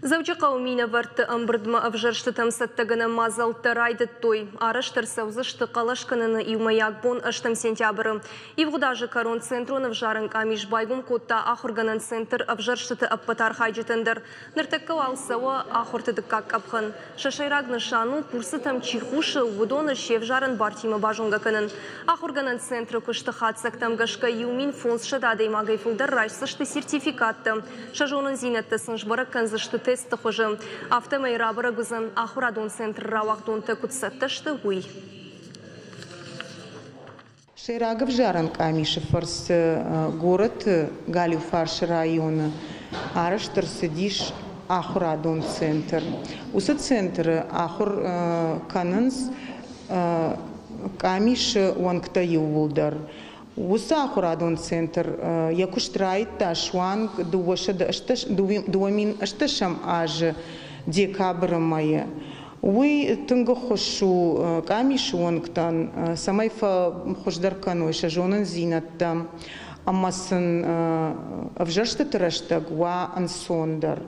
Дзӕуджыхъӕуы минӕвӕртты ӕмбырдмӕ ӕвзӕрстытӕм цӕттӕгӕнӕн мадзӕлттӕ райдыдтой. Арӕзт ӕрцӕудзысты хъӕлӕс кӕныны иумӕйаг бон ӕстӕм сентябры. Ивгъуыд азы кӕрон Центрон ӕвзарӕн къамис байгом кодта ахуыргӕнӕн центр ӕвзӕрстыты ӕппӕт архайджытӕн дӕр. Ныртӕккӕ уал цӕуы ахуырты дыккаг къӕпхӕн. Сӕ сӕйраг нысан у, курсытӕм чи хъусы, уыдоны се взарӕн бартимӕ базонгӕ кӕнын. Ахуыргӕнӕн центры куысты хатдзӕгтӕм гӕсгӕ 1500 адӕймагӕй фылдӕр райсдзысты сертификаттӕ. Сӕ зонындзинӕдтӕ сын сбӕрӕг кӕндзысты тестты хуызы. Афтӕмӕй рабӕрӕг уыдзӕн, ахуырадон центры рауагъдонтӕ куыд цӕттӕ сты, уый. Сӕйраг ӕвзарӕн къамисы фӕрцы горӕты галиуфарсы районы арӕзт ӕрцыдис ахуырадон центр. Уыцы центры ахуыр кӕнынц къамисы уӕнгтӕ иууылдӕр. Уыцы ахуырадон центр йӕ куыст райдыдта суанг 2018 азы декабры мӕйы. Уый тынг ӕххуыс у къамисы уӕнгтӕн, цӕмӕй фӕхуыздӕр кӕной сӕ зонындзинӕдтӕ ӕмӕ сын ӕвзӕрстыты рӕстӕг уа ӕнцондӕр.